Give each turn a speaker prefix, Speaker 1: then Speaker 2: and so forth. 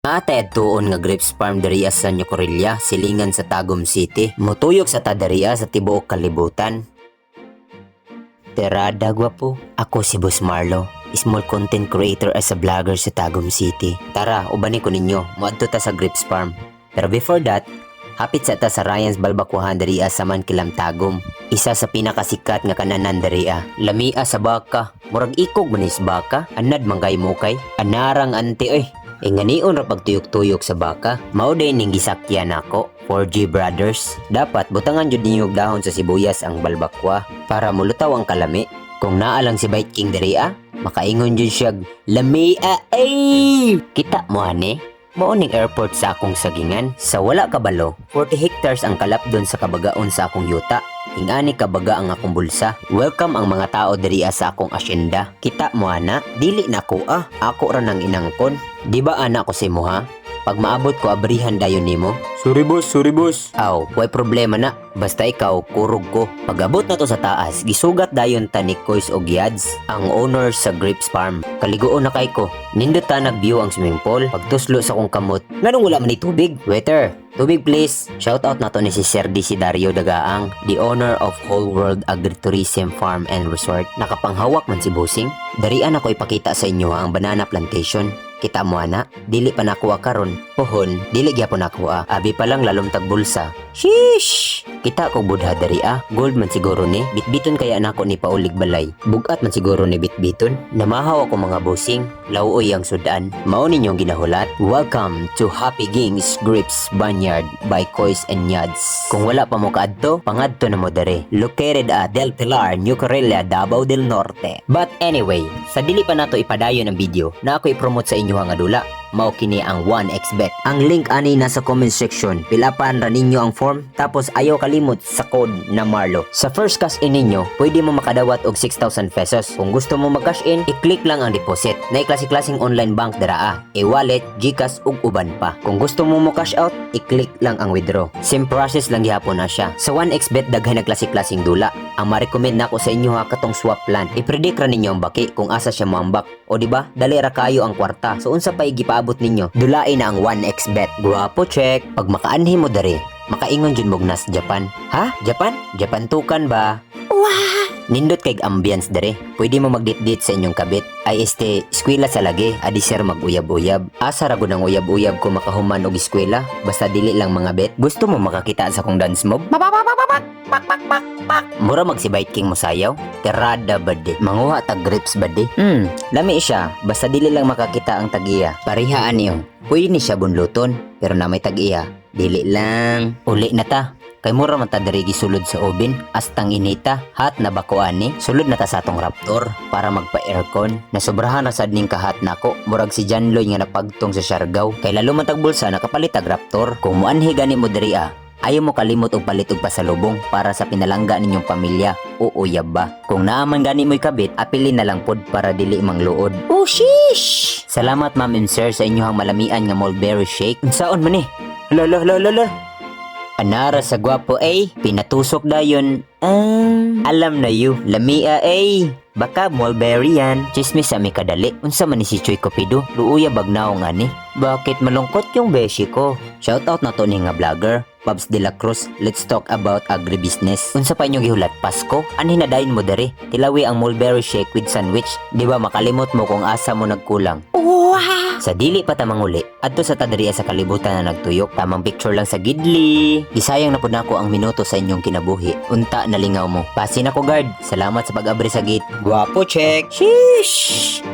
Speaker 1: Naa tay adtuon nga grapes farm diriya sa New Corella, silingan sa Tagum City. Motuyok sa ta diriya sa tibuok kalibutan. Tirada, gwapo. Ako si Boss Marlo, small content creator as a vlogger sa Tagum City. Tara, ubani ko ninyo, moadto ta sa grapes farm. Pero before that, hapit sa ta sa Ryan's Balbakuhan diriya sa Mankilam, Tagum. Isa sa pinakasikat nga kananan diriya. Lamia sa baka, murag ikog man is baka, anad man kay mukay. Anarang ante oy. Inganion ra pagtuyok-tuyok sa baka. Mao day ning gisakyan nako, 4G Brothers. Dapat butangan jud ninyo og dahon sa sibuyas ang balbakwa para mulutaw ang kalami. Kung naa lang si Bite King diriya, makaingon jud siya, "Lamia ay!" Kita mo ani? Mao ning airport sa akong sagingan. Sa wala kabalo, 40 hectares ang kalapdon sa kabagaon sa akong yuta. Ingani kabaga ang akong bulsa. Welcome ang mga tao diriya sa akong asyenda. Kita mo ana, dili na ko ah. Ako ra nang inangkon. Di ba ana ko sa imo ha? Pag maabot ko, abrihan dayon nimo.
Speaker 2: Sorry boss, sorry boss.
Speaker 1: Aw, way problema na. Basta ikaw, kurog ko. Pag-abot na to sa taas, gisugat dayon ta ni Kois og Yads, ang owner sa Grapes Farm. Kaliguon na kay ko. Nindot ta nag-view ang swimming pool. Pagtuslo sa kong kamot, nganong wala man ni tubig? Waiter, tubig please. Shout out nato ni si Sir Desidario Dagaang, the owner of Whole World Agritourism Farm and Resort. Nakapanghawak man si Bossing. Darian ako ipakita sa inyo ang banana plantation. Kita mo ana, dili pa nakuha karon. Pohon, dili gyapon nakuha. Abi pa lang lalom tag bulsa. Sheesh! Kita ko budha dari ah. Gold man siguro ni. Bitbiton kaya nako ni paulig balay. Bugat man siguro ni bitbiton. Namahaw ako, mga bossing. Lawoy ang sudan. Mao ninyong ginahulat. Welcome to Happy Gings Grapes Vineyard by Kois and Yads. Kung wala pa mo kaadto, pangadto na mo dere. Located at Del Pilar, New Corella, Davao del Norte. But anyway, sa dili pa nato ipadayon ang video, na ako i-promote sa inyo nga dula. Mao kini ang 1xBet. Ang link ani nasa comment section. Pilapan ra ninyo ang form, tapos ayaw kalimot sa code na Marlo. Sa first cash in ninyo, pwede mo makadawat og 6,000 pesos. Kung gusto mo mag-cash in, i-click lang ang deposit. Naay klase-klaseng online bank dira, e-wallet, GCash ug uban pa. Kung gusto mo mo cash out, i-click lang ang withdraw. Same process lang gihapon na siya. Sa 1xBet daghan nag klase-klaseng dula. Ang ma-recommend nako sa inyo ha, katong swap plan. I-predict ra ninyo ang baki kung asa siya moambak. O di ba? Dali ra kayo ang kwarta. So unsa pa gipaabot ninyo? Dulain na ang 1xBet. Guwapo check. Pag makaanhi mo dere, makaingon jud mo nas Japan. Ha? Japan? Japan tukan ba? Wah! Nindot kay ambience dere. Pwede mo magdit-dit sa inyong kabit. Ay este, eskwela sa lagi, adi sir mag-uyab-uyab. Asa ra gud ang uyab-uyab ko makahuman og eskwela, basta dili lang mga bet. Gusto mo makakita sa kong dance move? Mura mag si Bite King mosayaw. Tirada bade. Manguha tag grapes bade. Lami siya. Basta dili lang makakita ang tagiya. Parihaan niyo. Pwede ni siya bunluton, pero na may tag-iya. Dili lang. Uli na ta. Kay mura man ta diri gisulod sa oven, astang inita, hot na ba ko ani? Sulod na ta sa atong Raptor para magpa-aircon. Nasobrahan na sad ning ka-hot nako, murag si John Lloyd nga napagtong sa Siargao. Kay lalo man tag bulsa nakapalit tag Raptor. Kung muanhi gani mo diri ah, ayaw mo kalimot og palit og pasalubong para sa pinalangga ninyong pamilya o uyab ba. Kung naa man gani mo'y kabit, apilin na lang pod para dili mangluod. Oh sheesh! Salamat, ma'am and sir, sa inyong malamian nga mulberry shake. Unsaon man ni? Lo lo lo lo lo. Anara sa gwapo ay, pinatusok dayon. Ah, alam na you, lamia ay. Baka mulberry yan. Chismis sa mi kadali. Unsa man ni si Choy Cupido? Luuya bagnaw nga ni. Bakit malungkot yung beshi ko? Shout out na to ni nga vlogger. Pabs de la Cruz, let's talk about agribusiness. Unsa pa inyong gihulat, Pasko? Anhi na dayon mo dere? Tilawi ang mulberry shake with sandwich. Di ba makalimot mo kung asa mo nagkulang? Sa dili pa ta manguli, adto sa ta diriya sa kalibutan na nagtuyok, tamang picture lang sa gidli. Gisayang na pud nako ang minuto sa inyong kinabuhi. Unta nalingaw mo. Pasin ako, guard. Salamat sa pag-abri sa gate. Guwapo check. Sheesh!